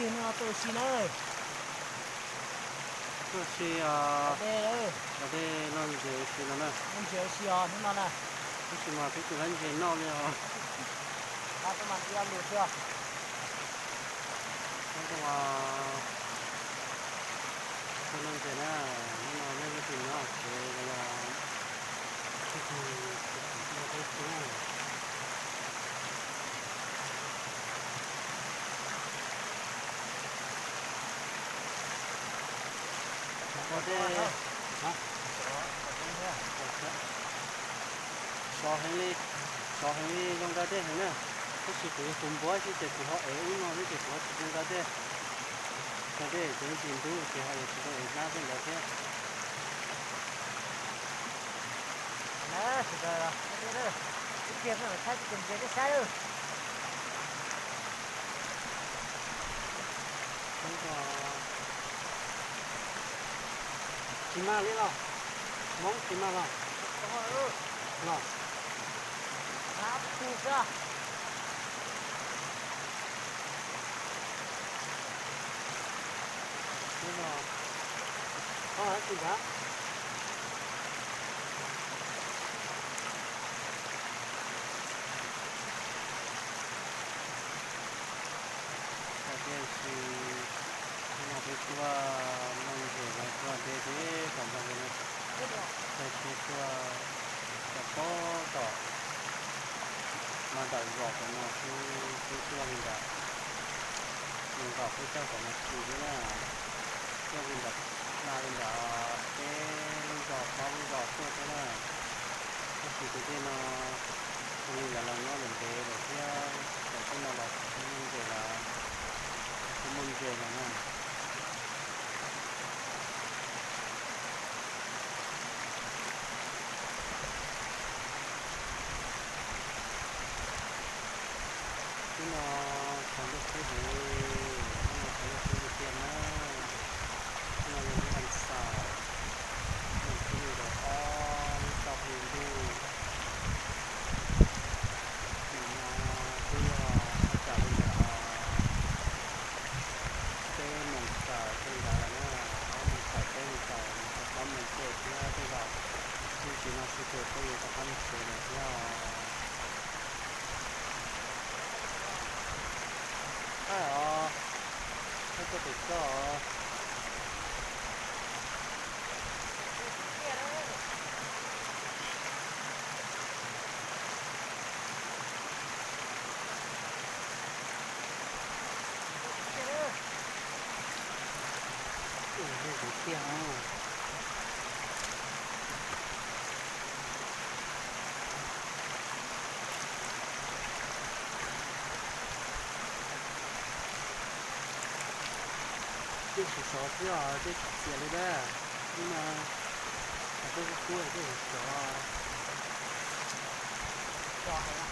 Hnub no tuaj ua si na. Tuaj ua si, los dej los ntses ua si no na. Ntses ua si os hnub no na. Tab sis mas peb tsis lab ntses noj li os. Peb tuaj ua si no ntses na, hnub no nej leej twg nyob tsev los yog leej twg tsis nyob teb xwb na. Sov heev li, sov heev li zoo nqa dej heev na. Tab sis kuv yog tus npuab xwb ces kuv ho ev ub no xwb ces kuv ho tsis zoo nqa dej. Nqa dej ces ib ntsis ntub ces ho yuav tsis tau ev hnab tej ntawd thiab. Tsis mag li los? Hmoob tsis mag los? Los. Tsis mag. Tam sis hnub no peb tuaj looj ntses los tuaj deb deb tom npoo li no, txawm peb tuaj txog pob tom no nram zos tom no xwb, peb tuaj li ntawm, nram peb coj tom no tsis li na, tuaj li ntawm hla li ntawm peb lub zos plaub lub zos tuaj thiab na. Tab sis tus dej no ua li lawv los nyob ntev ntev lawm thiab, thaum peb no los peb looj ntses los kuj muaj ntses los na. Hnub no tshav ntuj kub heev, hnub no tshav ntuj kub tiag tiag na. Hnub no yog hnub vas xaum, hnub vas xaum nkaus ob lub tauj hli ntuj. Nim no twb yog thaj tsam li ntawm peb moos tawm tej ntawd lawm na, ob moos tawm peb moos tawm mus rau plaub moos tej thiab tej zaum ib ntsis no xwb ces peb yuav rov qab mus tsev lawm thiab os. Thaij os, thaij koj tus koj os. Ua dej kuv tiag os. Dej sov sov xwb os, dej tsis txias li dab. Hnub no tshav ntuj kub kub dej sov sov heev.